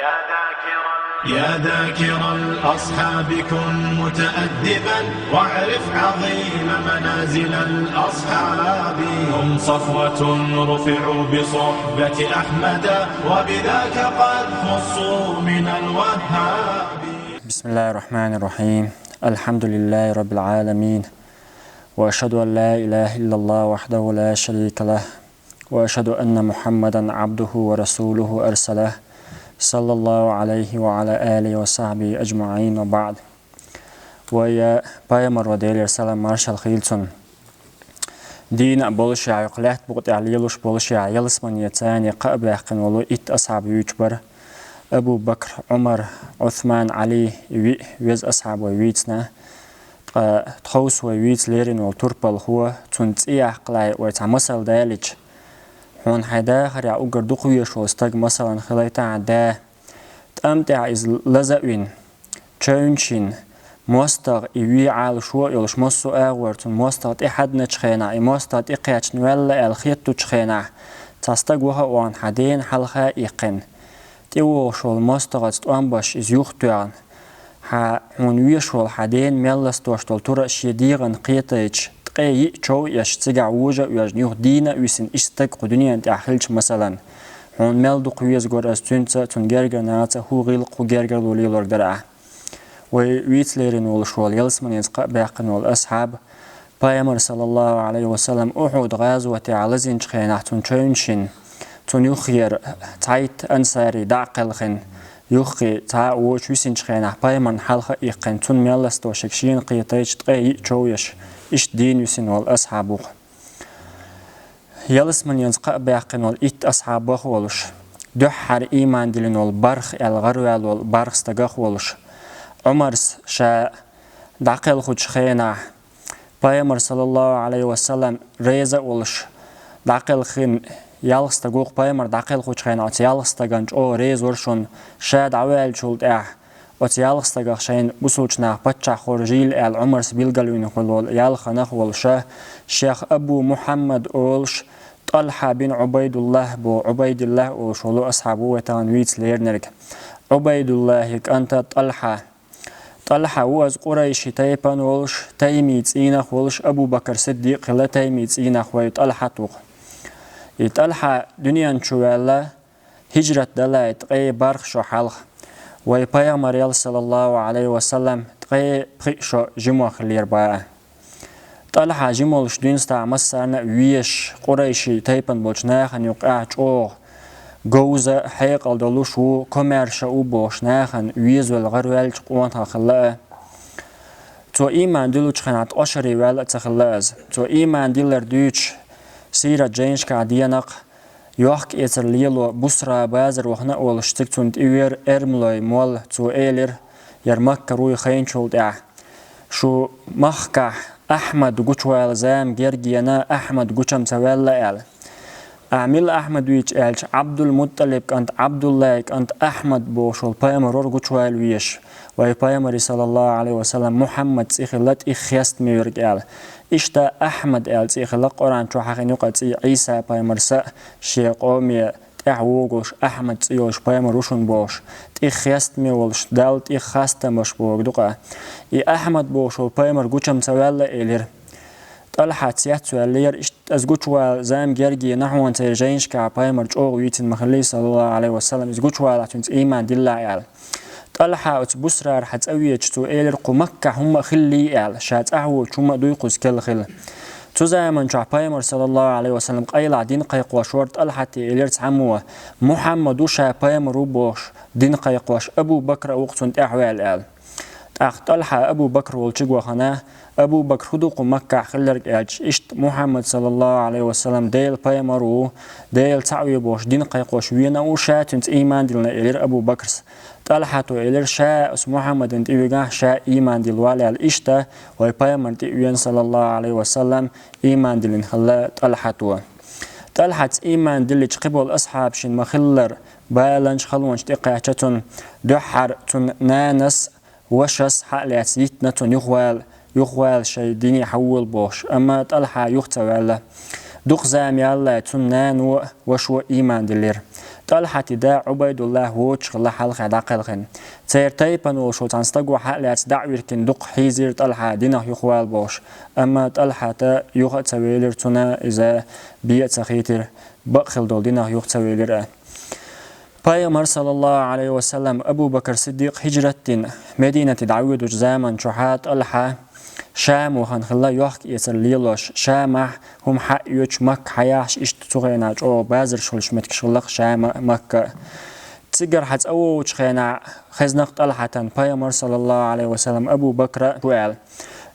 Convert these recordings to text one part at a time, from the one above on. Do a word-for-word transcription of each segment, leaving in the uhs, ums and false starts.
يا ذاكر الأصحاب كن متأدبا، واعرف عظيم منازل الأصحاب. هم صفوة رفعوا بصحبة أحمد، وبذاك قد خصوا من الوهاب. بسم الله الرحمن الرحيم. الحمد لله رب العالمين. وأشهد أن لا إله إلا الله وحده لا شريك له. وأشهد أن محمدا عبده ورسوله أرسله، صلى الله عليه وعلى آله وصحبه أجمعين، وبعد. Вай, э, пайхамар ва, Делера салам маршал хийла цунна, дийна а болуш, йоккха лаьтта букъа тӀехь лелаш болуш, ялсамане царна кхаъ баьккхина волу итт асхьаб вуьйцуш бара: Абу Бакр, Ӏумар, Ӏусман, Ӏали, виъ веза асхьаб вай вийцина. Ткъа тховса вай вийца лерина волу турпалхо, цунна цӀе яккхалахь вай цхьа масал далича, хьуна хьайн дахарехь уггар дукха везаш волу стаг масална хилайта хьан да, тӀам тӀехь иза лаза а вина, чевнаш йина, мостагӀа и вен Ӏалашо а йолуш, массо а агӀор цунна мостагӀа тӀе хьаьдначу хенахь, и мостагӀа тӀе кхаьчна ваьлла аьлла хеттачу хенахь, цхьа стаг ваха а вахана, хьан дена хьалха а иккхина, тӀевогӀуш волу мостагӀаца тӀом беш иза юхатоьхна, хьан, хьуна везаш волу хьан дена мел ластош долу тура шен дегӀана кхетайча, ткъе йиъ чов а еш, цигахь вожа а воьжна, юха дийна а висина, иштта стаг кху дуьненна тӀехь хилча масална, хьуна мел дукха везаш вара иза цуьнца а, цуьнан гергара нахаца а, хӀун гӀиллакх, хӀун гергарло лелорг дара ахь. Вай вийца лерина волуш волу, ялсаманеца кхаъ баьккхина волу асхьаб, пайхамар, саллаллаху Ӏалайхи ва саллам, Ухьуд гӀазотехь лазийначу хенахь цунна чевнаш йина, цунна юххера цхьайтта ансари дӀа а кхелхина, юххе цхьа а воцуш висинчу хенахь, пайхамарна хьалха а иккхина, цунна мел ластош шена кхетайча, ткъе йиъ чов еш, иштта дийна висина волу асхьаб ву-кх. Ялсаманенца кхаъ баьккхина волу итт асхьаб ваха волуш, дуьххьара ийман диллина волу Барх аьлла гӀараваьлла волу Барх стагах волуш, Ӏумарс ша дӀакхелхучу хенахь, пайхамар, саллаллаху Ӏалайхи ва саллам, реза а волуш, дӀакхелхина ялх стаг ву-кх, пайхамар дӀакхелхучу хенахь оцу ялх стагана чӀогӀа реза вара шуна, ша дӀаваьллачул тӀаьхьа оцу ялх стагах шайна бусулчу наха паччахь хоржийла аьлла, Ӏумарс билгалвина хилла волу ялханах волуша, шех Абу Мухьаммад олуш, ТӀалхьа бин Ӏубайдуллахь бо-, Ӏубайдиллахь олуш волу асхьаб ву вай тахана вийца леринарг. Ӏубайдуллахьи кӀанта ТӀалхьа. ТӀалхьа ву иза Къурайши тайпана волуш, таймий цӀийнах волуш, Абу Бакр Сиддикъ хилла таймий цӀийнах вай ТӀалхьат ву-кх. И ТӀалхьа дуьнен чу ваьлла, хӀижрат далахь ткъе барх шо хьалха, вай пайхамарел, саллаллаху Ӏалайхи ва саллам, ткъе пхиъ шо жимох хиллера баа. ТӀалхьа жимолуш дуьнца тӀехь массарна а везаш, Къурайши тайпана болчу нахана юккъехь чӀогӀа говза а, хьекъал долуш ву, комаьрша а ву бохуш, нахана везавелла гӀараваьллачу къонахах хилла а. Цо ийман диллучу хенахь ткъа шаре ваьлла а ца хилла иза. Цо ийман диллар дуьйцуш, сийрат жайнашкахь денакъ, йохк-эцар лело Бусра базар вахана а волуш, цига цунна тӀевера эрмалой молла, цо элира, яра Маккара вуй хайначул тӀаьхьа: «Шу махкахь Ахьмад гучувала зама гергена, Ахьмад гучам ца ваьлла», — аьлла. «Ахьа мила Ахьмад вийча?» — аьлча, «Ӏабдул-МутӀалиб кӀант Ӏабдуллай кӀант Ахьмад бохуш волу пайхамар вара гучувала везаш. Вай пайхамари, саллаллаху Ӏалайхи ва саллам, Мухьаммад цӀе хилла тӀех хестаме верг», — аьлла. Иштта Ахьмад аьлла цӀе хилла, Къуръан чохь хьахийна ю-кх цӀе, Ӏийса пайхамарса а шен къоме тӀаьхьа вогуш Ахьмад цӀе йолуш пайхамар ву шуна бохуш, тӀех хестаме волуш, Далла тӀех хастам беш бохург ду-кх. И Ахьмад бохуш волу пайхамар гучам ца ваьлла элира. ТӀалхьа цецваьллера, иштта иза гучувала зама гергена хьуна церан жайнашкахь пайхамар чӀогӀа вийцина ма-хиллий, саллаллаху Ӏалайхи ва саллам, иза гучувалахь цуьнца ийман диллахь аьлла. ТӀалхьа оцу Бусрара хьан цӀа веача, цо элира, кху Маккахь хӀумма а хиллий аьлла, ша цӀахь воцуш хӀумма а дуй кхуза керла хилла. Цу заман чохь пайхамар, саллаллаху Ӏалайхи ва саллам, къайлахь дин кхайкхош вара ТӀалхьате элира цхьаммо, Мухьаммад ву ша пайхамар ву бохуш, дин кхайкхош, Абу Бакр а ву-кх цунна тӀаьхьаваьлла аьлла. ТӀаккха ТӀалхьа Абу Бакр волчуьнга вахана, Абу Бакр, хӀун ду кху Маккахь хилларг аьлча, иштта Мухьаммад, саллаллаху Ӏалайхи ва саллам, Делан пайхамар ву, Дела цхьаъ ву бохуш, дин кхайкхош вена а ву ша, цуьнца ийман диллина, элира Абу Бакрс. ТӀалхьато элира, ша оцу Мухьаммадана тӀе вигахь, ша ийман дилла вала аьлла. Иштта вай пайхамарна тӀе а вена, саллаллаху Ӏалайхи ва саллам, ийман диллина хилла ТӀалхьато. ТӀалхьаца ийман диллича кхиболу асхьабашна ма-хиллара, баланчу халонаш тӀекхаьчча цунна, дуьххьара цунна нанас, вашас хьа а лаьцна йиттина цунна юхавала, юхавала шайн дине хьавола бохуш, амма ТӀалхьа юха ца ваьлла. Дукха зама ялале цунна нано а, вашо а ийман диллира. ТӀалхьата да Ӏубайдуллахь воцуш хилла хьалха дӀакхелхина. Церан тайпана волуш волу цхьана стаго хьа а лаьцна дӀа а виркина дукха хьийзира ТӀалхьа динах юхавала бохуш. Амма ТӀалхьата юха а ца велира, цунна иза бен а ца хийтира, бакъ хила долу динах юха ца велира. Пайхамар, саллаллаху Ӏалайхи ва саллам, Абу Бакр Сиддикъ хӀиджрат дина, Мединате дӀавоьдучу заман чохь а ТӀалхьа Шам вахана хилла, йохк-эцар лелош, Шамахь хӀума хьаоьцуш, Макка хьаяхьаш, иштта цу хенахь чӀогӀа базарш хуьлуш меттигаш хилла-кх Шам а, Макка а. Цигара хьа цӀа вогӀучу хенахь хезна-кх ТӀалхьатан Пайхамар, саллаллаху Ӏалайхи ва саллам, Абу Бакра шу аьлла.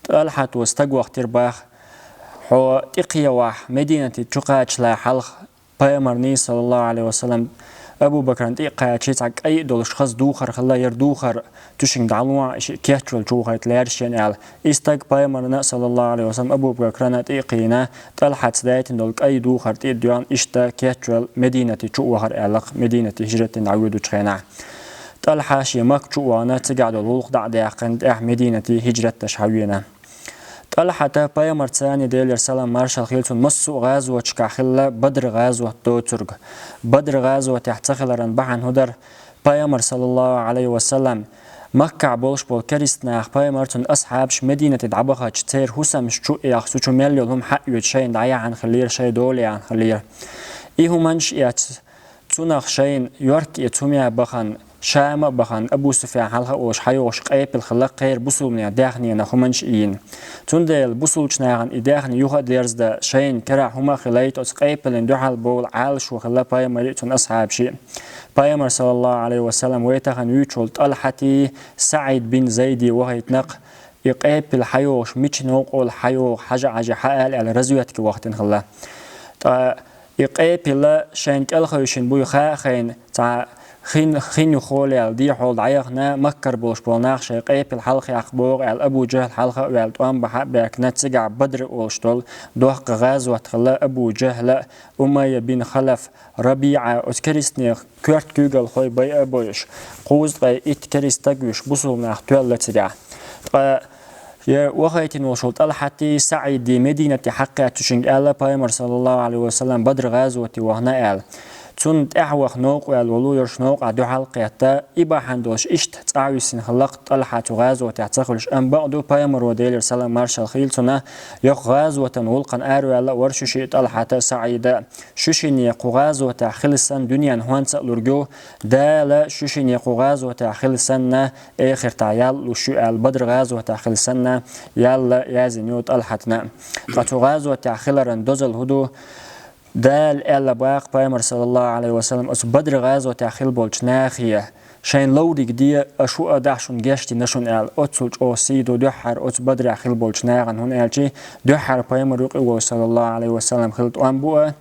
ТӀалхьата стаг вахийтира боху: «Хьо тӀекхехьа, Мединате чу кхачале хьалха». Пайхамарний, саллаллаху Ӏалайхи ва саллам, Абу Бакран тӀе а кхачий, цхьа кӀай а долуш хаза духар хилла, яра духар цу шинга дӀалохьа, шиъ кечвелла чу вахийта лаьара шена аьлла. И стаг Пайхамарна, саллаллаху Ӏалайхи ва саллам, Абу Бакрана тӀе а кхиъна, ТӀалхьата дайтина долу кӀай духар тӀе а доьгӀна, иштта кечвелла Мединате чу а вахара аьлла-кх, Мединате хӀиджрат дина дӀавоьдучу хенахь. ТӀалхьа шен Макка чу а вахана, цигахь долу гӀуллакх дӀа а даьккхина, тӀаьхьа Мединате хӀиджрат деш хьавеана. ТӀалхьата Пайхамарца, Делера салам маршалла хуьлда цунна, массо а гӀазоташкахь хилла Бадр гӀазот доцург. Бадр гӀазотехь ца хиларан бахьана хӀун дара? Пайхамар, саллаллаху Ӏалайхи ва саллам, Маккахь болуш болу керистанаха, Пайхамар, цуьнан асхьабаш Мединате дӀабахча, церан хӀусамаш чу а эцна, цу чу мел йолу хӀума хьаоьцуш, шайна дӀаяхьана хилира, шайн дола яхьана хилира. И хӀуманаш а эцна, цунах шайна йохк-эцар хӀума ян бахана, Шама а бахана, Абу Суфьян хьалха а волуш хьайогӀуш къепила хилла-кх кхеран бусалбанийн даьхнина хӀуманаш а йина. Цундела бусалбачу нахана и даьхни юха а дерзадан, шайна карахь хӀума а хилийта, оцу къепилина дуьхьал бовла Ӏалашо хилла Пайхамаран а, цуьнан асхьабийн а. Пайхамар, саллаллаху Ӏалайхи ва саллам, вай тахана вуьйцуш волу ТӀалхьатий, СаӀид бин Зайдий вахийтина-кх, и къепила хьайогӀуш, мича новкъахула хьайогӀу, хьажа-хьажа хьаала аьлла, разведке вахийтина хилла. Ткъа и къепила шайна кӀелхевшина буй хаа а хиъна, цхьа хин, хин юха хьолаелла дехьа дӀаяхана, Маккара болуш болу нах шайн къепила хьалха яккха боху аьлла, Абу Жахьл хьалха а ваьлла, тӀом бан хьа а баьхкина, цигахь Бадр олуш долу доккха гӀазот хилла, Абу Жахьл а, Умайя бин Халаф, РабиӀа, оцу керистанех коьрта куьйгалхой байъа а бойуш, кхузткъе итт кериста стаг вуьйш, бусалба нах тоьлла цигахь. Ткъа я вахийтина волуш волу ТӀалхьатий, СаӀидий Мединате хьакхаьчча, цу шинга аьлла Пайхамар, саллаллаху Ӏалайхи ва саллам, Бадр гӀазоте вахана аьлла. Цунна тӀаьхьа ваха новкъа ваьлла волу, йоьрш новкъахь дуьхьал а кхетта, и бахьана долуш иштта цӀахь висина хилла-кх ТӀалхьа цу гӀазотехь ца хуьлуш, амма бакъду Пайхамаро, Делера салам маршалла хуьлда цунна, йоккха гӀазотан гӀуллакхана араваьлла а вара шу шиъ, ТӀалхьата а, СаӀида а. Шу шинне кху гӀазотехь хила санна дуьненна хӀонца а лург ю, Дала шу шинне кху гӀазотехь хила санна, эхартахь ял а луш ю аьлла, Бадр гӀазотехь хила санна, ял а яздина ю ТӀалхьатана. Ткъа цу гӀазотехь хиларан дозалла хӀун ду? Дала аьлла боху-кх Пайхамар, саллаллаху Ӏалайхи ва саллам, оцу Бадр гӀазотехь хилла болчу нахе: «Шайн ловриг де, аша хӀуъа дахьа шуна гечдина шуна», – аьлла. Оццул чӀогӀа сий ду дуьххьара оцу Бадрехь хилла болчу нахана, хӀунда аьлча дуьххьара Пайхамар юкъа а волуш, саллаллаху Ӏалайхи ва саллам, хилла тӀом бу а.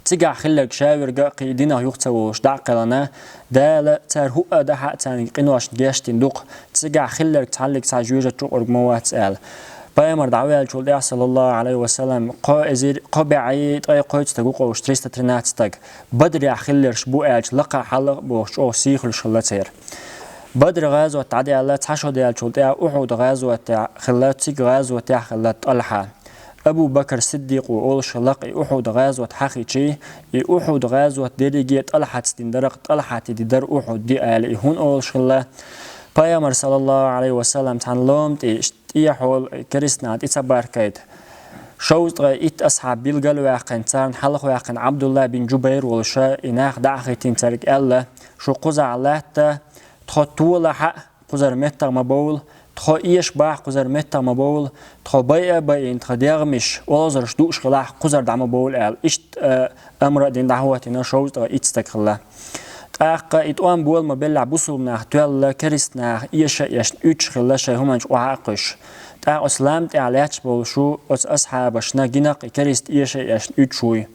Цигахь хилларг ша верг а кхин динах юха ца волуш дӀа а кхелхина, Дала цара хӀуъа дахьа а царниг къиношна гечдина ду-кх, цигахь хилларг цхьаллиг цхьа жоьжат чукъург ма вац аьлла. Пайхамар дӀаваьллачул тӀаьхьа, саллаллаху Ӏалайхи ва саллам, кхо эзар, кхо бӀе ткъе кхойтта стаг ву къовлуш, триста тринадцать стаг. Бадрехь хилларш бу аьлча, лакха хьала а бохуш, чӀогӀа сий хуьлуш хилла церан. Бадр гӀазот дӀадаьлла, цхьа шо даьллачул тӀаьхьа Ухьуд гӀазотехь хилла, цига гӀазотехь хилла ТӀалхьа. Абу Бакр Сиддикъо олуш хилла-кх, и Ухьуд гӀазот хьахийча, и Ухьуд гӀазот дерриге а ТӀалхьатца дина дара-кх, ТӀалхьата дина дара Ухьуд де аьлла, и хӀунда олуш хилла? Пайхамар, саллаллаху Ӏалайхи ва саллам, цхьана лома тӀе, тӀехьа хьола керистанашна тӀе ца баркайта, шовзткъе итт асхьаб билгал а ваьккхина, царна хьалха ваьккхина Ӏабдулла бин Жубайр волуша, и нах дӀа а хӀиттийна, цаьрга аьлла: «Шу кхузахь латта, тхо толахь а кхузара меттах ма бовла, тхо эшабахь кхузара меттах ма бовла, тхо байъа а байина, тхан дегӀмаш олхазарш дууш хилахь, кхузара дӀа ма бовла», – аьлла. Иштта, а, амра а дина, дӀахӀоттийна шовзткъе итт стаг хилла. ТӀаккха и тӀом бола ма-беллехь, бусалба нах тоьлла, керистанаха эша а эшна уьдуш хилла, шайн хӀуманаш охьа а кхуьйсуш. ТӀаккха оцу лам тӀехь лаьтташ болуш ву оцу асхьабашна гина-кх и кериста эша а эшна уьдуш вуй.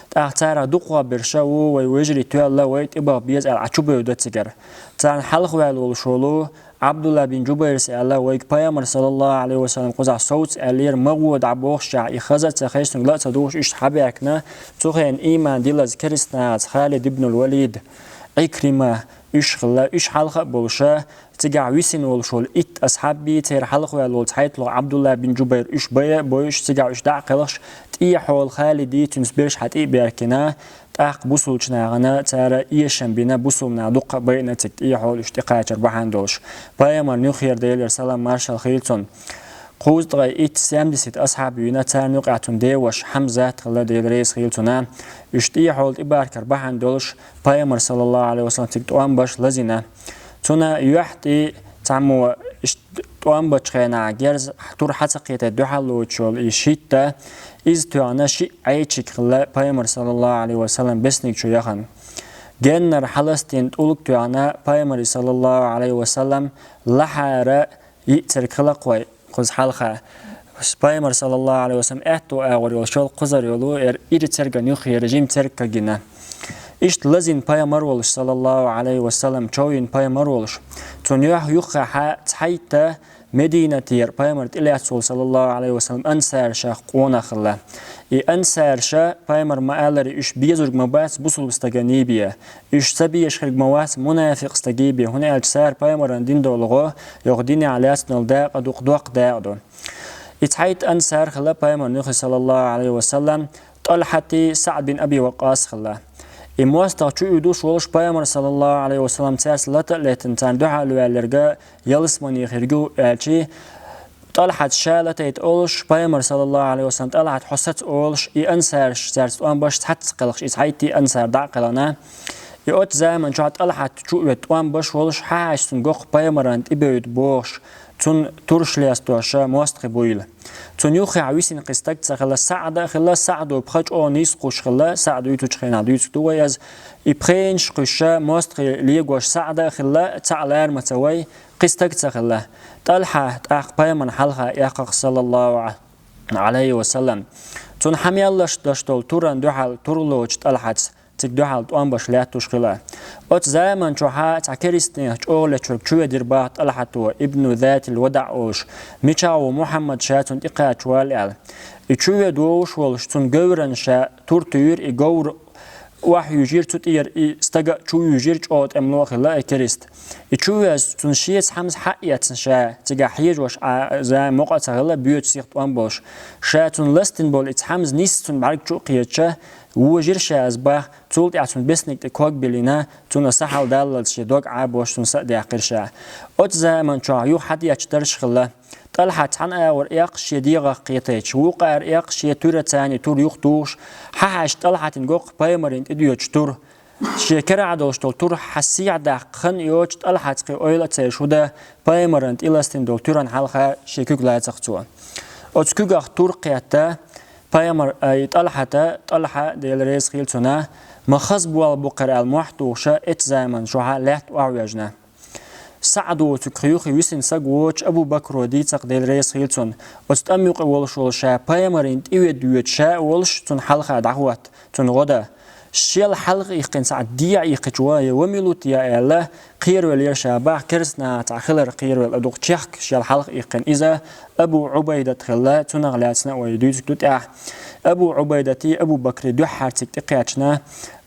ТӀаккха царах дукхахберша: «Ву, вай вежарий тоьлла, вай тӀебаха беза», – аьлла, Ӏа чубевда цигара. Царна хьалха ваьлла волуш волу Ӏабдулла бин Жубайрс аьлла: «Вайга Пайхамар, саллаллаху Ӏалайхи ва саллам, кхузахь совца аьллера, ма гӀо дӀа бохушехь, и хаза а ца хезаш, цуьнга ла а ца дугӀуш, иштта хьабаьхкина, цу хенахь ийман диллаза керистанашца Халид ибн аль-Валид, Ӏикрима, Уьш хилла, уьш хьалха а болуша, цигахь висина волуш волу итт асхьабби, церан хьалха ваьлла волу цхьайтталгӀа Ӏабдулла бин Джубайр, уьш бай а бойуш, цигахь уьш дӀа а кхелхаш, тӀехьа хьолу Халиди, цуьнца берш хьан тӀе а баьхкина, тӀаккха бусулчу нахана цара эшам бина, бусулнах дуккха а байна цига тӀехьа хьолу уьш тӀекхачар бахьана долуш. Пайхамарна юххера Делера салам маршалла хуьлда цунна. Кхузткъе итт семьдесят асхьаб вийна, царна юкъахь цуьнан деваш Хьамзат хилла, Дела реза хуьлда цунна. Уьш тӀехьа хьолу тӀебахкар бахьана долуш, Пайхамар, саллаллаху Ӏалайхи ва саллам, цига тӀом баш лазийна. Цуьнан юьхь тӀе цхьаммо иштта тӀом бачу хенахь герз тур хьа ца кхетийта дуьхьал лоцуш йолу и шитта, иза тоьхна шиъ Ӏайчиг хилла Пайхамар, саллаллаху Ӏалайхи ва саллам, бесниг чу яхана. Геннара хьаластийна тӀулг тоьхна Пайхамаре, саллаллаху Ӏалайхи ва саллам, лахьара йиъ церг хилла кхой кхуза хьалха. Пайхамар, саллаллаху Ӏалайхи ва саллам, аьтту агӀор йолуш йолу кхузара йолу эр ира церган юххера жима церг кагийна. Иштта лазийна Пайхамар волуш, саллаллаху Ӏалайхи ва саллам, чов йина Пайхамар волуш. Цуьнан юьххехь цхьайтта Мединатера Пайхамар тӀелаьцна волу, саллаллаху Ӏалайхи ва саллам, ансаршах къонах хилла. И ансарша, Пайхамар ма-аллара, уьш безург ма бац бусулба стагана бен. Уьш ца безаш хирг ма вац мунафикъ стаге бен, хӀунда аьлча цара Пайхамаран дин долу гӀо, юха динехь лаьцна долу дакъа дукха доккха дакъа ду. И цхьайтта ансар хилла Пайхамарна юххе, саллаллаху Ӏалайхи ва саллам, ТӀалхьати СаӀд бин Аби Ваккъас хилла. И мостагӀа чу уьдуш волуш Пайхамар, саллаллаху Ӏалайхи ва саллам, цаьрца лата а летина, царна дуьхьал ваьлларг ялсамане хирг ю аьлча, ТӀалхьат ша латайта олуш, Пайхамар, саллаллаху Ӏалайхи ва саллам, ТӀалхьат, хьо саца олуш, и ансарш цаьрца тӀом баш цхьацца кхелхаш, и цхьайтта ансар дӀа а кхелхина. И оцу заман чохь ТӀалхьат чу а ведда тӀом баш волуш, хьан хьаьжча цунна гоху Пайхамаран тӀебевдда бохуш, цунна турш лестоша мостагӀий буйла. Цунна юххехь висина кхин стаг ца хилла, СаӀда а хилла, СаӀдо пха чӀогӀа нийса кхуьуш хилла, СаӀд вуьйцучу хенахь дуьйцуш ду вай иза, и пхенаш кхуьссуша, мостагӀий легош СаӀда а хилла, цхьаъ лара ма ца вай, кхин стаг ца хилла. ТӀалхьа тӀаккха Пайхамарна хьалха эккхахь, саллаллаху Ӏалайхи ва саллам. Цунна хьан меллаш даш долу туран дуьхьал тур лоцуш ТӀалхьаца цига дуьхьал тӀом баш лаьттуш хилла. Оцу заман чохь цхьа керстанех чӀогӀа лечуьрг чуведира боху ТӀалхьато, ибну Затил ВадаӀ олуш, мичахь ву Мухьаммад, ша цунна тӀекхачавала аьлла. И чуведда вовшаш волуш цунна говрана ша тур туьйра, и говр охьаюьжира, цу тӀера и стага а чувуьжира, чӀогӀа тӀемло а хилла и керста. И чувезча, цунна шеца хьамза хьаэцна ша, цигахь хьежош Ӏа зама мукъа а ца хилла, боьду сиха тӀом болуш. Ша цунна ластина болу и цхьа хьамза нисса цунна бӀаьрг чу а кхетча, вожира ша иза боху, цул тӀаьхьа цунна бесниг тӀе ког биллина, цунна са хьалдаллалц шен дог Ӏабош цунна са а даьккхира ша. Оцу заман чохь юха хьадетташ дарш хилла. ТӀалхьат цхьана агӀор эккхаш шен дегӀах кхетийча, вукху агӀор эккхаш шен туьра царний тур юхатухуш, хьан хьаьжча ТӀалхьатна гоху Пайхамарна тӀедоьдуш тур. Шен керахь долуш долу тур хьан сехьа даккха хан йоцуш, ТӀалхьаца кхин ойла а ца еш хӀун дан, Пайхамарна тӀеластина долу туьран хьалха шен куьг лацахь цо. Оцу куьгах тур кхетта, Пайхамар, ай, ТӀалхьата, ТӀалхьа, Дела реза хуьлда цунна, ма хаза болх бу кхара аьлла мохь тухуша, оцу заман чохь лаьтта охьавоьжна. СаӀдо, цуьнан юххе висина стаг воцуш, Абу Бакро дийцахь, Дела реза хуьлда цунна, оцу тӀам юкъа волуш волу ша Пайхамарна тӀеведда воьду ша а волуш, цунна хьалха дӀахӀотта, цунна гӀо дан. Шел хьалха иккхина, цхьа дехьа иккхича, ва, ва мила ву те аьлла, кхеравелира ша боху, керстанахь цхьа хилар кхеравелла, а дукха чехка шел хьалха иккхина иза Абу Ӏубайдат хилла, цунах лаьцна а вай дуьйцуш ду тӀаьхьа. Абу Ӏубайдатий, Абу Бакрий дуьххьара цига тӀекхаьчна.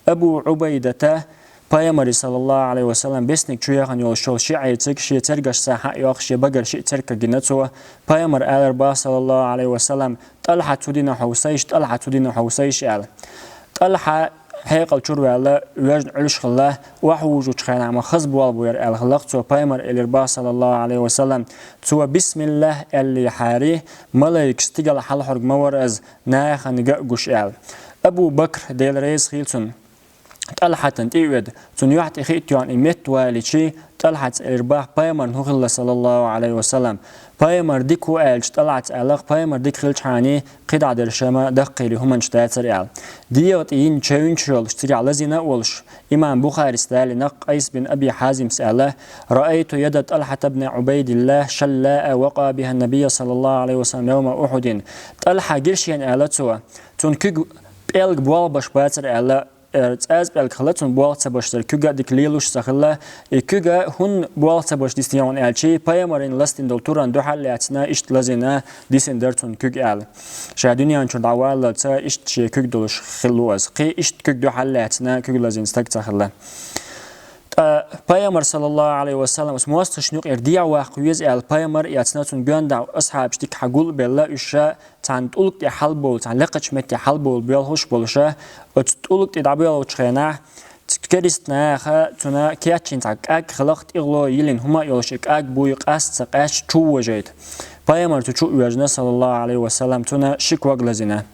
Абу Ӏубайдата Пайхамаре, саллаллаху Ӏалайхи ва саллам, бесниг чу яхана йолуш йолу ши Ӏайчиг шен цергашца хьа а йоккхуш, шен багара шиъ церг кагийна цо. Пайхамара аьлар боху, саллаллаху Ӏалайхи ва саллам: «ТӀалхьа цу дина хьовсийша, ТӀалхьа цу дина хьовсийша», – аьлла. ТӀалхьа хьекъал чуьра ваьлла, воьжна Ӏуьллуш хилла, охьавужучу хенахь ма хаза болх бу яра аьлла хилла-кх цо. Пайхамара элира боху, саллаллаху Ӏалайхи ва саллам, цо: «Бисмиллах», – аьллехьара, малайкаш стигала хьалхьург ма вара иза, нахана ган а гуш аьлла. Абу Бакр, Дела реза хуьлда цунна, ТӀалхьатана тӀе а ведда, цунна юьхь тӀе хи а тоьхна, и метта валийча, ТӀалхьата элира боху: «Пайхамарна хӀун хилла, саллаллаху Ӏалайхи ва саллам? Пайхамар дика ву аьлча, ТӀалхьата аьлла-кх, пайхамар дика хилчхьана, кхидӀа дерш ма даккхийла хӀуманаш дацара», – аьлла. ДегӀа тӀе йина чевнаш а йолуш, цигахь лазийна а волуш, имам Бухарис далийна-кх, Къайс бин Аби Хьазимс аьлла: «Раайту яда ТӀалхьата бни Ӏубайдиллах шаллаа вакъа биха ннабийя, саллаллаху Ӏалайхи ва саллам, явма Ухьудин». ТӀалхьа гира шена, аьлла цо, цунна куьг пӀелг болх беш бацара аьлла, э, цӀаз пӀелг хилла цунна болх ца беш дерг, куьг а дика лелош ца хилла. И куьг а хӀунда болх ца беш дисина хьуна аьлча, пайхамарна ластийна долу туран дуьхьал а лаьцна, иштта лазийна дисина дара цунна куьг аьлла. Ша дуьнен чуьра дӀаваллалца иштта шен куьг долуш хилла ву иза. Кхин иштта куьг дуьхьал а лаьцна, куьг лазийна стаг ца хилла. ТӀаккха Пайхамар, саллаллаху Ӏалайхи ва саллам, ас моастагӀашна юкъера дехьа ваккха веза аьлла, Пайхамар, я цунна гулбенна да асхьабаш дика хьагулбелла, уьш цхьана тӀулга тӀа хьалбовла, цхьана лекхача метте хьалбовла боьлхуш болуша, оцу тӀулга тӀа дӀабоьлхучу хенахь, ц-, кериста наха цунна кечйина цхьа кӀаг хиларх, тӀехула йиллина хӀума а йолуш, и кӀаг буй къаста ца къаьсташ чувожийта. Пайхамар цу чу а воьжна, саллаллаху Ӏалайхи ва саллам, цунна ши ког лазийна.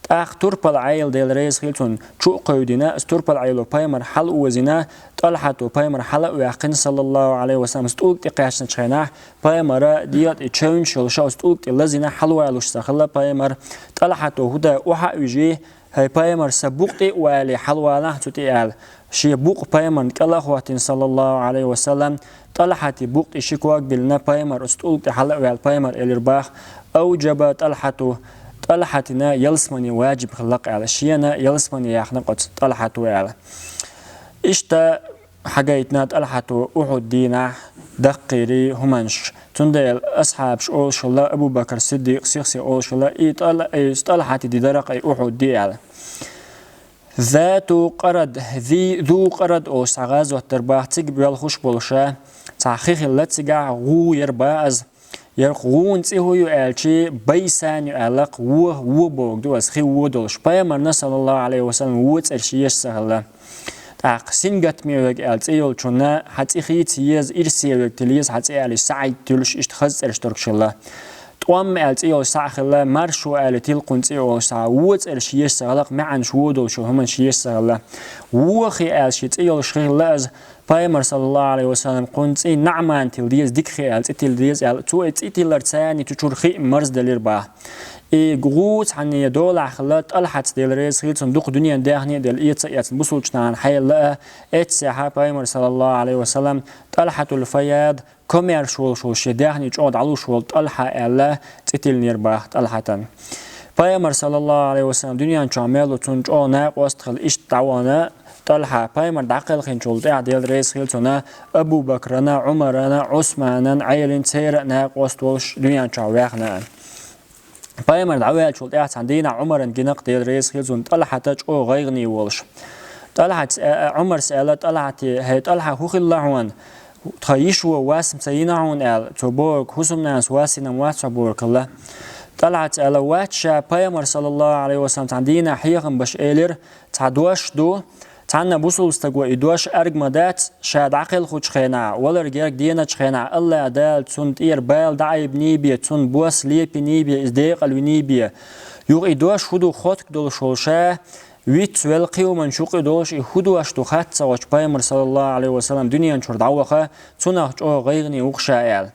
ТӀаккха турпал Ӏела, Дела реза хила цунна, чу а кховдийна, ас турпал Ӏело Пайхамар хьалаозийна, ТӀалхьато Пайхамар хьала а ваьккхина, саллаллаху Ӏалайхи ва саллам, ас тӀулга тӀе кхаьчначу хенахь, Пайхамара дегӀа тӀе чевнаш йолуша, ас тӀулга тӀе лазийна хьалавалуш ца хилла Пайхамар, ТӀалхьато хӀу дан охьа а вижий, хӀай Пайхамар, сан букъ тӀе а валий, хьалавалахь цу тӀе аьлла. Шен букъ Пайхамарна кӀел а хӀоттийна, саллаллаху Ӏалайхи ва саллам, ТӀалхьати букъ тӀе ши ког биллина, Пайхамар оцу тӀулга тӀе хьала а ваьлла, Пайхамар элира бах: «Авжаба ТӀалхьату», ТӀалхьатина ялсамани ваджиб хилла-кх аьлла, шена ялсамани яьхна-кх оцу ТӀалхьато аьлла. Иштта хьагайтина ТӀалхьато Ухьуд дийнахь даккхийрий хӀуманаш. Цундела асхьабаш олуш хилла, Абу Бакр Сиддикъ сих-сиха олуш хилла, и ТӀал-, и ТӀалхьати ди дара-кх и Ухьуд ди аьлла. Зату Къарад, зи-, Зу Къарад олуш цхьа гӀазот дара бах, цига боьлхуш болуша, цхьа хи хилла цигахь, гӀу яра бах иза. Яра гӀуна цӀе хӀу ю аьлчи, Байсан ю аьлла-кх, во, во бохург ду иза, хи во долуш. Пайхамарна, саллаллаху Ӏалайхи ва саллам, во цӀераш еш ца хилла. ТӀаккха Сингаттаме верг аьлла цӀе йолчунна, хьан цӀе хийца еза, ирсе верг тила еза хьан цӀе аьлча, СаӀид туьллуш, иштта хаза цӀераш дерг хилла. ТӀом аьлла цӀе йолуш цхьаъ хилла, Маршо аьлла тилкхуна цӀе йолуш цхьа, во цӀераш еш ца хилла-кх, маьӀнаш во долуш йолу хӀуманаш еш ца хилла. Во хи аьлла шен цӀе йолуш хи хилла иза, Пайхамар, саллаллаху Ӏалайхи ва саллам, кхунна цӀий НаӀман тилла деза, дика хи аьлла, цӀе тилла деза аьлла, цо и цӀе тиллар царний цу чуьра хи а марзделира бах. И гӀу цхьанне долахь хилла, ТӀалхьатца, Дела реза хила цунна, дукха дуьненан даьхни а делла, эца а эцна, бусулчу нахана хьаелла а, эццехьа Пайхамар, саллаллаху Ӏалайхи ва саллам, ТӀалхьатул Фаяд, комаьрша волуш волу, шен даьхни чӀогӀа дӀалуш волу ТӀалхьа аьлла, цӀе тиллинера бах ТӀалхьатан. Пайхамар, саллаллаху Ӏалайхи ва саллам, дуьнен чохь мел ву, цунна чӀогӀа накъост а хилла, иштта дӀавахана ТӀалхьа. Пайхамар дӀакхелхинчул тӀаьхьа, Дела реза хила цунна, Абу Бакрана, Ӏумарана, Ӏусманан, Ӏелин, церан а накъост волуш дуьнен чохь ваьхна. Пайхамар дӀаваьллачул тӀаьхьа цхьана дийнахь Ӏумаран гина-кх, Дела реза хила цунна, ТӀалхьата чӀогӀа гӀайгӀане волуш. ТӀалхьатс, а, а, Ӏумарс аьлла ТӀалхьате: «ХӀей ТӀалхьа, хӀун хилла хьуна? Тхан йиша вон вас-м ца йина хьуна?» — аьлла. Цо бохург: «ХӀусамнанас вас йина-м вац хьо», — бохург хилла. ТӀалхьатс аьлла: «Вац, ша Пайхамар, саллаллаху Ӏалайхи ва саллам, цхьана дийнахь хьехам беш элира: цхьа дош ду, цхьанна бусулба стага и дош аьрга ма дац, ша дӀакхелхучу хенахь, валар герга деначу хенахь, АллахӀ Дала цунна тӀера бала дӀаайбиний бен, цунна бос лепиний бен, иза декъалвиний бен. Юха и дош хӀун ду хоттуг долуш волу ша, вицвелла кхин хӀуманаш юкъа долуш, и хӀун дош ду хац ца гӀочу, Пайхамар, саллаллаху Ӏалайхи ва саллам, дуьнен чуьра дӀаваха, цунах чӀогӀа гӀайгӀане ву-кх ша», — аьлла.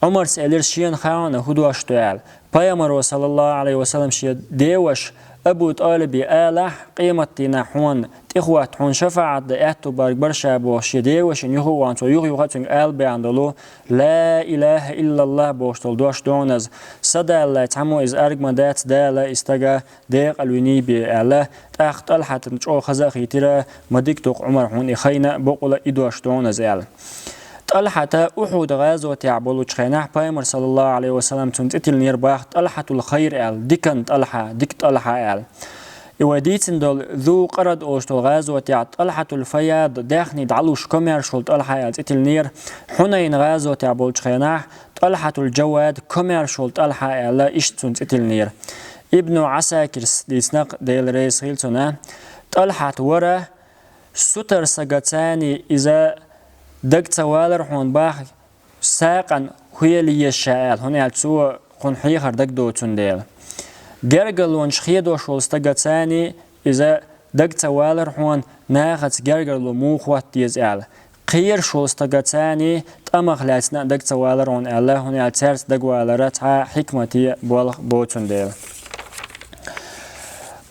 Ӏумарс элира: «Шена хаьий хьуна хӀун дош ду?» — аьлла. Пайхамаро, саллаллаху Ӏалайхи ва саллам, шен деваша Абу ТӀалибе алахь, къематдийнахь хьуна тӀехӀотта, хьуна шафаӀат дан аьтту барг бара ша бохуш, шен девашина юха а вахана, цо юха-юха а цуьнга ала баьхна долу «Ла илаха иллаллах» бохуш долу дош ду хьуна иза. «Са Далла, цхьаммо иза аьрга ма дац, Дала и стага декъалвиний бен», — аьлла. ТӀаккха ТӀалхьатана чӀогӀа хаза а хийтира, ма дика ду-кх, Ӏумар, хьуна и хайна а, бакъволуш и дош ду хьуна иза, аьлла. ТӀалхьата Ухьуд гӀазотехь болучу хенахь Пайхамар, саллаллаху Ӏалайхи ва саллам, цунна цӀе тиллинера бах ТӀалхьатул Хайр аьлла, дикан ТӀалхьа, дика ТӀалхьа аьлла. И вай дийцина долу Зу Къарад олуш долу гӀазотехь ТӀалхьатул Фаяд, даьхни дӀалуш, комаьрша волу ТӀалхьа аьлла цӀе тиллинера. Хьунайн гӀазотехь болчу хенахь ТӀалхьатул Джавад, комаьрша волу ТӀалхьа аьлла, иштта цунна цӀе тиллинера. Ибну Ӏасакирс дийцина-кх, Дела реза хила цунна: ТӀалхьат вара сутара стага царний, иза дага ца валара хьуна бах, сакъана хӀун яла еза ша аьлла, хӀунда аьлча цо кхунна хьехар дага доцун дела. Гергарлонаш хедош волу стага царний, иза дага ца валара хьуна, нахаца гергарло муха хӀотта деза аьлла. Кхераш волу стага царний, тӀамах лаьцна а дага ца валара хьуна аьлла, хӀунда аьлча цаьрца дагавалара цхьа хьикмате болх боцун дела.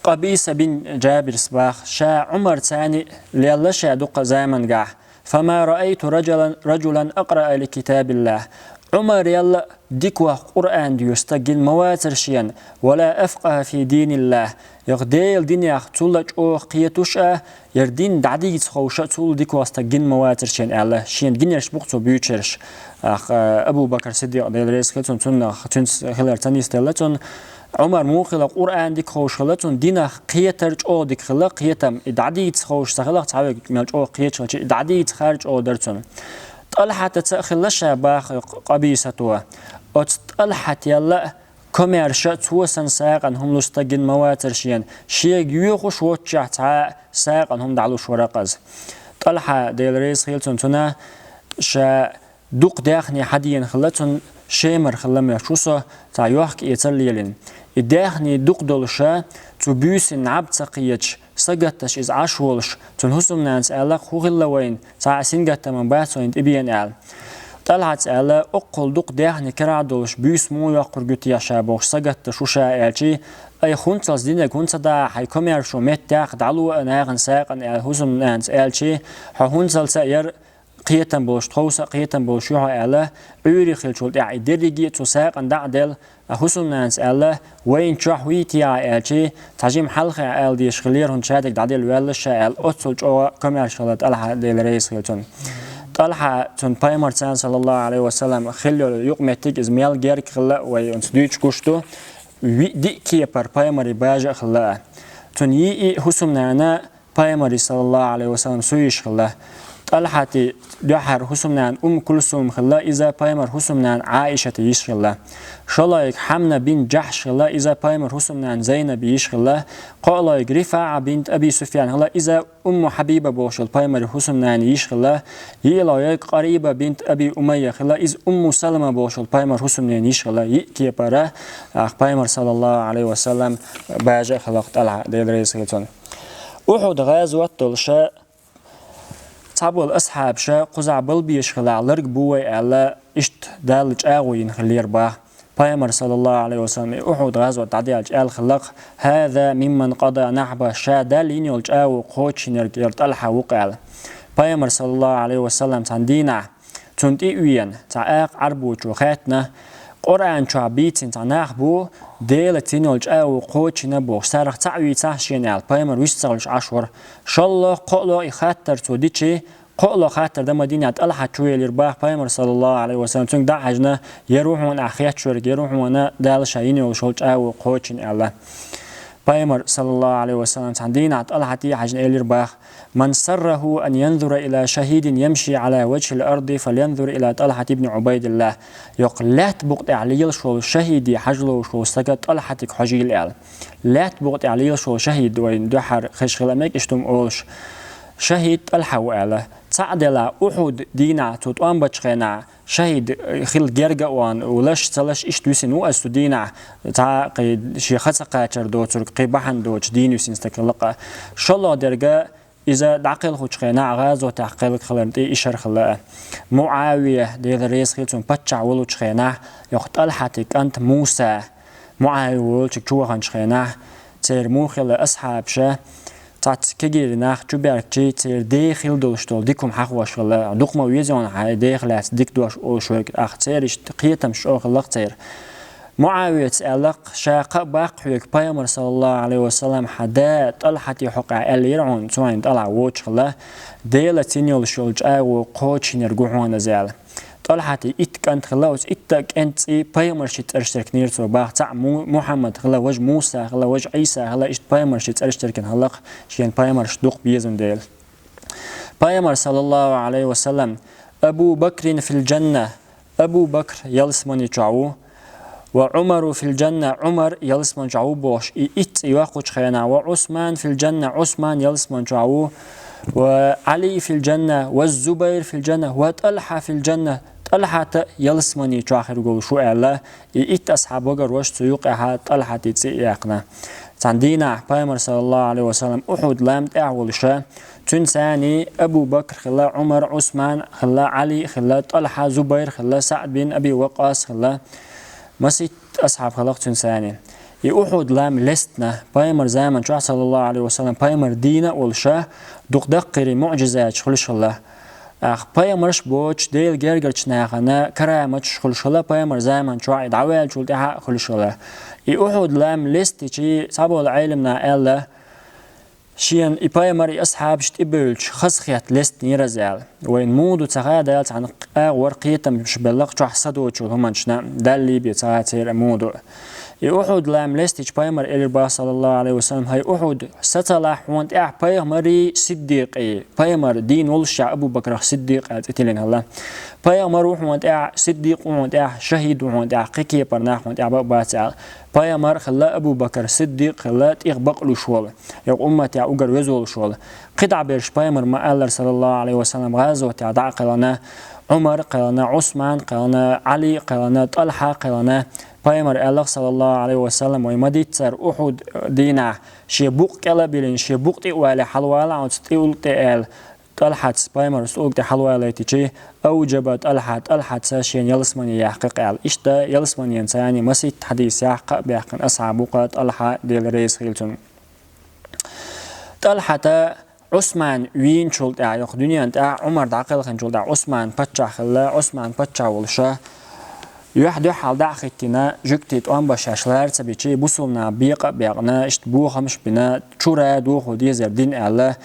Къабиса бин Джабирс бах, ша Ӏумар царний лелла ша дуккха замангахь: «Фама раайту раджулан, раджулан акъраа ли китабиллах». Ӏумарел дика ваха Къуръан доьшу стаг гина ма вацара шена, «ва ла афкъаха фи диниллах». Яха Делан динех цул а чӀогӀа кхетуш а, яра дин дӀадийца ховша а цул дика ваха стаг гина ма вацара шена аьлла, шена гинарш бу-кх цо буьйцурш. Ах, Абу Бакр Сиддикъ, Дела реза хила цунна, цунах, цуьнца хилар ца нисделла цунна. Ӏумар муха хилла, Къуръан дика ховш хилла цунна, динах кхетар чӀогӀа дика хилла, кхетам, и дӀадийца ховш ца хилла, цхьа вега мел чӀогӀа кхеташ хилча, и дӀадийца хар чӀогӀа дара цунна. ТӀалхьата ца а хилла ша баха Къабисато. Оцу ТӀалхьател а комаьрша цо санна сагӀина хӀума луш стаг гина ма вацара шена, шега йоьхуш воцчохь цхьа а сагӀина хӀума дӀалуш вара-кх иза. ТӀалхьа, Дела реза хила цунна, цунна ша дукха даьхни хьадеана хилла цунна, Шемара хилла моьттуш ву со, цхьа йохка-эцар лелийна. И даьхни дукха долуша, цу буьйсанна наб ца кхеташ, сагатдеш иза Ӏаш волуш, цуьнан хӀусамнанас аьлла-кх: «ХӀун хилла вайна, цхьа а сингаттам бац вайна тӀебеана?» – аьлла. ТӀалхьас аьлла: «Оккхул дукха даьхни карахь долуш, буьйса муха йоккхург ю те ша бохуш, сагатдеш ву ша», – аьлча, «Ай, хӀунцалц динарг хӀунда ца дахьа, хьайн комаьршо меттехь дӀало а нахана сагӀина», – аьлла, хӀусамнанас аьлча, «Хьо хӀунцалц а яра кхетам болуш, тховса а кхетам болуш ю хьо», – аьлла, Ӏуьйре хиллачул тӀаьхьа и дерриге а цу сагӀина дӀа а делла, а хӀусамнанас аьлла: «Вайна чохь хӀун йитий ахь?» – аьлча, цхьа жима хьалхе ала дезаш хиллера, хӀунда ша дерг дӀаделла ваьлла ша аьлла, оццул чӀогӀа комаьрша хилла ТӀалхьа, Дела реза хила цунна. ТӀалхьа цунна Пайхамарца, саллаллаху Ӏалайхи ва саллам, хилла йолу юкъаметтиг иза мел герга хилла а вай оцу дуьйцуш гуш ду, виъ-диъ кепара Пайхамаран бажа а хилла а. Цунна йиъ-йиъ хӀусамнана Пайхамаран, саллаллаху Ӏалайхи ва саллам, суйиш хилла. ТӀалхьатан дуьххьара хӀусамнана Умму Кулсум хилла, иза Пайхамаран хӀусамнана Ӏаишатан йиш хилла. ШолгӀайг Хьамна бинт Джахьш хилла, иза Пайхамаран хӀусамнана Зайнабан йиш хилла. КхоалгӀайг РифаӀа бинт Аби Суфьян хилла, иза Умму Хьабиба бохуш йолу Пайхамаран хӀусамнана йиш хилла. ЙиъалгӀайг Къариба бинт Аби Умайя хилла, иза Умму Салама бохуш йолу Пайхамаран хӀусамнанан йиш хилла. Йиъ кепара, ахь Пайхамаран, саллаллаху Ӏалайхи ва саллам, бажа а хилла-кх ТӀалхьа, Дела реза хила цунна. Ухьуд гӀазот долуша цхьаболу асхьабаша кхузахь балбеш хилахь ларг бу вай аьлла, иштта Далла чӀагӀо йина хиллера баха. Пайхамар, саллаллаху Ӏалайхи ва саллам, и Ухьуд гӀазот дӀадаьлча аьлла хилла-кх: «ХӀаза мимман къада нахьба», ша Далла йина йолу чӀагӀо кхочушйинарг яра ТӀалхьа ву-кх аьлла. Пайхамар, саллаллаху Ӏалайхи ва саллам, цхьана дийнахь цунна тӀе а веана, цхьа акха Ӏарбочо хаьттина: «Къуръан чохь бийцина цхьа нах бу, Делаца йина йолу чӀагӀо кхочушйина бохуш, царах цхьаъ вийцахьа шена», – аьлла, Пайхамар вист ца хуьлуш Ӏаш вара. ШолгӀа, кхоалгӀа и хаттар цо дичи, кхоалгӀа хаттар дан ма динехь, ТӀалхьа чу велира баха Пайхамар, саллаллаху Ӏалайхи ва саллам, цуьнга дӀа а хьаьжна: «Яра ву хьуна ахь хетташ верг, яра ву хьуна Дала ша йина йолуш йолу чӀагӀо кхочушйина», – аьлла. Пайхамар, саллаллаху Ӏалайхи ва саллам, цхьана дийнахь ТӀалхьате а хьаьжна элира баха: «Ман сарраху ан янзура ила шахидин ямши Ӏала ваджхил арди, фалянзур ила ТӀалхьат ибн Ӏубайдиллах». Йоккха лаьтта букъа тӀехь лелаш волу шахиде хьажа ловш волу стага ТӀалхьатиг хьожийла аьлла. Лаьтта букъа тӀехь лелаш волу шахид, вайна дуьххьара хезаш хила мега иштта хӀума олуш. Шахид ТӀалхьа ву аьлла. Цхьаъ делахь, Ухьуд дийнахь цо тӀом бечу хенахь, шахид хила герга а вахана, лаш а ца лаш, иштта висина ву аса цу дийнахь, цхьа а кхин шен ха ца кхачар доцург, кхин бахьана доцуш дийна висина стаг хилла-кх. ШолгӀа дерг иза дӀакхелхачу хенахь, гӀазотехь кхелхина хиларна тӀе и шарахь хилла а. МуӀавия, Дела реза хила цунна, паччахь волучу хенахь, йоккха ТӀалхьатан кӀант Муса, МуӀавия волчуьнга чу ваханчу хенахь, церан муха хилла асхьабаша, цхьацца кегийрхой нах чу баьхкича, церан деха хилла долуш долу дика хӀума хьахош хилла. Дукха ма веза хьуна хьайн дех лаьцна дика дош олуш верг, ахь церан иштта кхетамаш чӀогӀа хилла-кх церан. МуӀавияс аьлла-кх, ша кхаъ баккха хьоьга, Пайхамар, саллаллаху Ӏалайхи ва саллам, хьан да ТӀалхьатан хьокъехь аьллера хьуна, цо хьайна тӀалхьа воцуш хилла, Делаца йина йолуш йолу чӀагӀо кхочушйинарг ву хьуна иза аьлла. ТӀалхьатан итт кӀант хилла, оцу итт кӀентан цӀий пайхамаршийн цӀераш теркнера цо баха. Цхьаъ Му-, Мухьаммад хилла, важа Муса хилла, важа Ӏийса хилла, иштта пайхамаршийн цӀераш теркина хилла-кх, шена пайхамарш дукха безна дела. Пайхамар, саллаллаху Ӏалайхи ва саллам: «Абу Бакрин фил джанна», Абу Бакр ялсамани чохь ву, «ва Ӏумару фил джанна», Ӏумар ялсамани чохь ву бохуш, и итт цӀе йоккхучу хенахь, «ва Ӏусман фил джанна», Ӏусман ялсамани чохь ву, «ва Ӏали фил джанна», «ва Зубайр фил джанна», «ва ТӀалхьа фил джанна», ТӀалхьата ялсамани чохь хир волуш ву аьлла, и итт асхьаб вагарвеш цу юккъехьа ТӀалхьатан цӀе а яьккхина. Цхьана дийнахь Пайхамар, саллаллаху Ӏалайхи ва саллам, Ухьуд-лам тӀехь волуша, цуьнан цхьаьний Абу Бакр хилла, Ӏумар, Ӏусман хилла, Ӏали хилла, ТӀалхьа, Зубайр хилла, СаӀд бин Аби Ваккъас хилла, масийтта асхьаб хилла-кх цуьнан цхьаьний. И Ухьуд-лам лестина, Пайхамар заман чохь, саллаллаху Ӏалайхи ва саллам, Пайхамар дийна а волуша, дукха даккхийрий муӀжизаташ хуьлуш хилла. Ахь пайхамарш а боцуш, Делан гергарчу нахана караматаш хуьлуш хилла, Пайхамар заман чохь и дӀаваьллачул тӀаьхьа а хуьлуш хилла. И Ухьуд-лам лестича, цхьаболу Ӏеламнаха аьлла, шена и пайхамар, и асхьабаш тӀебевлча, хазахетта лестинера иза аьлла. Вайна муха ду ца хаьа, Дала цхьаьна агӀор кхетамаш белла-кх чохь са доцучу хӀуманашна, Далла бен ца хаьа церан муха ду. И Ухьуд лам лестича пайхамар элира бах, саллаллаху алейхи ва саллям: «ХӀай Ухьуд, сацалахь хьона тӀехь пайхамарий, сиддикъий». Пайхамар дийна волуш Абу Бакрах сиддикъ аьлла цӀе тиллина хилла. Пайхамар ву хьона тӀехь, сиддикъ ву хьона тӀехь, шахӀид ву хьона тӀехь, кхин кепара нах хьона тӀехь бакъ бац аьлла. Пайхамар хилла, Абу Бакр сиддикъ хилла, тӀех бакълуш волу, и умматехь угар везолуш волу. КхидӀа берш пайхамар ма-аллара, саллаллаху алейхи ва саллям, гӀазотехь дӀа а кхелхина, Ӏумар кхелхина, Ӏусман кхелхина, Ӏали кхелхина, ТӀалхьа кхелхина. Пайхамар аьллах, саллаллаху алейхи ва саллям, вай ма-дийццара, Ухьуд дийнахь шен букъ кӀел а биллина, шен букъ тӀе а валий, хьалавала оцу тӀулг тӀе аьлла, ТӀалхьаца пайхамар стулг тӀе хьалавалийтичи, «Аужаба ТӀалхьа», ТӀалхьаца шен ялсамане яьккхи аьлла. Иштта ялсаманенца царна масийтта хьадисехь кхаъ баьккхина асхьаб ву-кх ТӀалхьа, Дела реза хила цунна. ТӀалхьата Ӏусман вийначул тӀаьхьа, йоккха дуьнен тӀехь Ӏумар дӀакхелхинчул тӀаьхьа Ӏусман паччахь хилла, Ӏусман паччахь волуша, юьхь-дуьхьал дӀа а хӀиттина, жуьгти тӀом бан шаьш лара ца бичи, бусулба нах бекъа а бекъна, иштта бохамаш а бина, чура дохо дезара дин аьлла,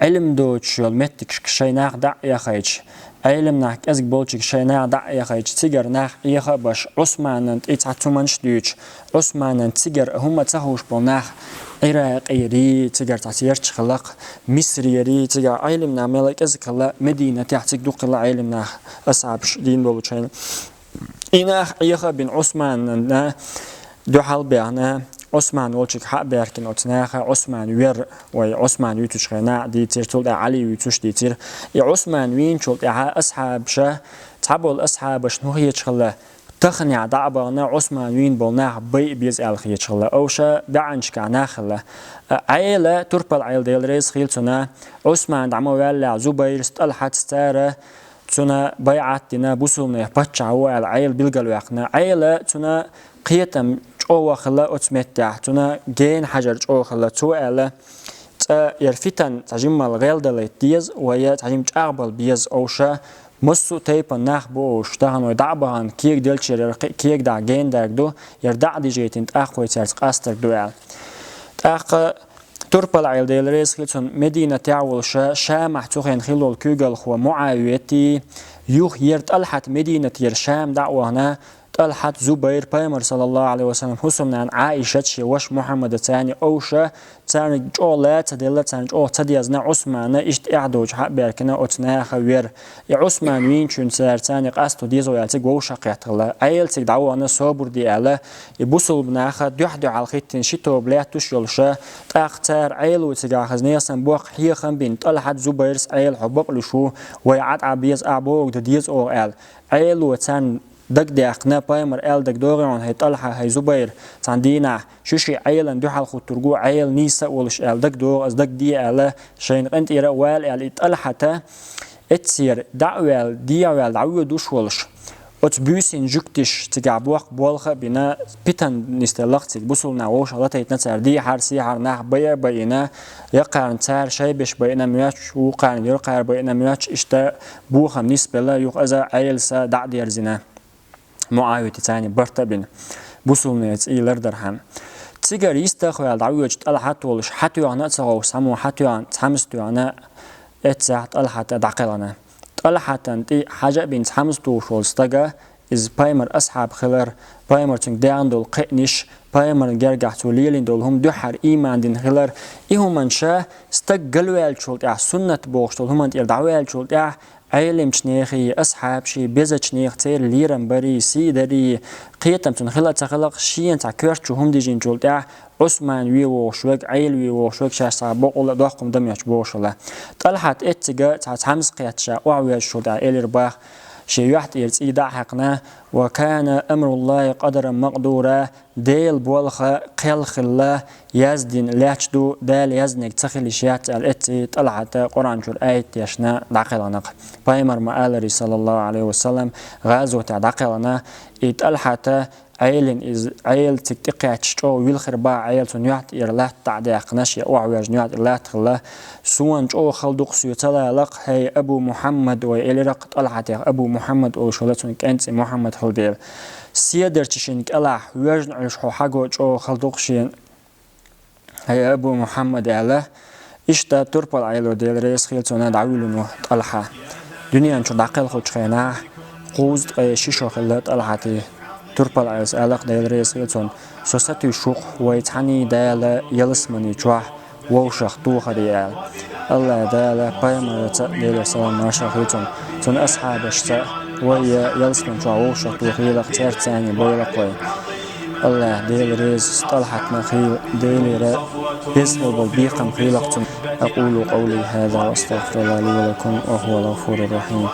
Ӏилма доцуш йолу меттигашка шайн нах дӀа а эхийтча, Ӏелам нах кӀезиг болчуьнга шайн нах дӀа а эхийтча, цигара нах Ӏеха а беш, Ӏусманан тӀе цхьа цуманаш а дуьйцуш, Ӏусманан цигара хӀума ца хууш болу нах, Ӏиракъийрий, цигара цхьа церча хилла-кх, Мисрерий, цигара Ӏелам нах мел кӀезиг хилла, Мединатехь цига дукха хилла Ӏелам нах, асхьабаш дийна болчу хенахь. И нах Ӏеха а бина Ӏусманна дуьхьал а баьхна, Ӏусман волчуьнга хьа а баьхкина оцу наха, Ӏусман вер, вай Ӏусман вуьйцучу хенахь дийцира, цул тӀаьхьа Ӏали вуьйцуш дийцира. И Ӏусман вийначул тӀаьхьа асхьабаша, цхьаболу асхьабашна хӀун хеташ хилла, таханехь дӀа а бахана, Ӏусман вийна болу нах байа беза аьлла хеташ хилла. Овша баьӀанчкахь нах хилла. Ӏела, турпал Ӏела, Дела реза хила цунна, Ӏусман дӀа ма ваьллехь, Зубайрс, ТӀалхьаца цара цунна байӀат дина, бусулнех паччахь ву аьлла, Ӏела билгалваьккхина. Ӏела цунна кхетам чӀогӀа хилла оцу меттехь, цунна гена хьажар чӀогӀа хилла. Цо аьлла, цкъа яра фитан цхьа жиммал гӀелдалайта деза, вай цхьа жимма чӀагӀбала беза овша, массо а тайпана нах бу овша, тахана вай дӀа а бахана, кегаделчара яра кхин а кегадахь гена дарг ду, яра дӀа а дижийтина, тӀаккха вай цаьрца къастарг ду аьлла. ТӀаккха турпал Ӏела, Дела реза хила цунна, Мединатехь волуша, Шамахь цу хенахь хилла волу куьйгалхо МуӀавияти, юха яра ТӀалхьат Мединатера Шам дӀа а вахана, ТӀалхьат, Зубайр, пайхамар, саллаллаху алейхи ва саллям, хӀусамнана Ӏаишат, шен ваша Мухьаммада царна овша, царна чӀогӀа ла ца делла, царна чӀогӀа ца дезна, Ӏусмана иштта эхь доцуш хьа а баьхкина оцу наха вер. И Ӏусман вийначуьнца цара царна къасто дезо аьлла цига вовшахкхетта хилла. Ӏела цига дӀавахана, собар де аьлла, и бусулба наха дуьхь-дуьхьал хӀиттина ши тоба лаьтташ йолуша, тӀаккха цара Ӏело цигахь хаза несан боккха хьехам бина, ТӀалхьат, Зубайрс, Ӏела, хьо бакълуьйш ву, вай Ӏа тӀе беза, ахь бохург дан деза оха аьлла. Ӏело царна дагадеана, пайхамар аьлла дагадогӀий хьуна, хӀай ТӀалхьа, хӀай Зубайр, цхьана дийнахь шу ши Ӏелана дуьхьал хӀуттург ву, Ӏела нийса а волуш аьлла, дагадогӀу, аса дагадеа аьлла, шайна къинтӀера а вала аьлла, и ТӀалхьата эццера дӀа а ваьлла, дехьа а ваьлла, дӀавоьдуш волуш. Оцу буьйсанна жуьгтиш цигахь боккха болх а бина, питан нисделла-кх цига, бусулба нах вовшах латайтина цара, дехьара-сехьара нах байа а байина, яккхарна цара шайбеш байина моьттуш, вукхарна юркъара байина моьттуш, иштта бохам нисбелла, юха аса Ӏелас дӀа а дерзина. МуӀавияти царна барт а бина, бусулнеца и лардархьама. Цигара йистах а ваьлла дӀавоьдуш ТӀалхьат волуш, хьатоьхна а ца ховш, цхьаммо хьатоьхна, цхьамса тоьхна, эццехь ТӀалхьат дӀакхелхина. ТӀалхьатан тӀе хьажа а бина цхьамса тухуш волу стага, иза пайхамар асхьаб хилар, пайхамар цуьнга даьхна долу кхиънаш, пайхамарна гергахь цо лелийна долу хӀума дуьххьара ийман дина хилар, и хӀуманаш стаг галваьллачул тӀаьхьа, суннат бохуш долу хӀуманна тӀера дӀаваьллачул тӀаьхьа, Ӏелимчу нехий, асхьабаший, безачу нехан церан лерам барий, сий дарий, кхетам цунна хила а ца хилахь, шена цхьа коьрта чу хӀума дижинчул тӀаьхьа Ӏусман вен вогӀуш верг, Ӏела вен вогӀуш верг, шаьш цхьа боккъал а доккха хӀума дан моьттуш бохуш хилла. ТӀалхьат эццига цхьа цхьамса кхетта ша охьавоьжначул тӀаьхьа элира бах, шен юьхь тӀера цӀий дӀа а хьаькхна: «Ва кана амруллахи къадаран макъдура», Делан болх кхел хилла, яздина лаьтташ ду, Дала яздинарг ца хила йиш яц аьлла, эцций ТӀалхьата Къуръан чуьра аят дешна дӀакхелхина-кх. Пайхамар ма-аллара, саллаллаху алейхи ва саллям, гӀазотехь дӀакхелхина, и ТӀалхьата Ӏелина иза, Ӏела цига тӀекхаьчча чӀогӀа вилхира бах Ӏела, цунна юьхь тӀера латта дӀа а даьккхина, шен охьавоьжна юьхь тӀера латта хилла. Суна чӀогӀа хала ду-кх соьца лалахь, хӀай Абу Мухьаммад, вай элира-кх ТӀалхьатех Абу Мухьаммад олуш хилла, цуьнан кӀентан цӀе Мухьаммад хилла дела. Седарчу шина кӀелахь воьжна Ӏуьллуш хьо хьаго чӀогӀа хала ду-кх шена, хӀай Абу Мухьаммад, аьлла. Иштта турпал Ӏело, Дела реза хила цунна, дӀавуьллина ву ТӀалхьа. Дуьнен чу дӀакхелхучу хенахь кхузткъе ши шо хилла ТӀалхьатий. Турпал Ӏайса аьлар, Дела реза хилва цунна: «Со сатуьйсуш ву-кх вай цхьанне Дала ялсамани чохь вовшах тохаре», — аьлла. АллахӀ Дала пайхамарца, Делера салам-маршалла хуьлда цунна, цуьнан асхьабашца вай ялсамани чохь вовшах тохийла-кх, цаьрца цхьаьна бойла-кх вай. АллахӀ Дела реза ТӀалхьатна хила, Делера беза хила болу бекхам хуьлда-кх цунна. أقول قولي هذا وأستغفر الله لي ولكم وهو الغفور الرحيم.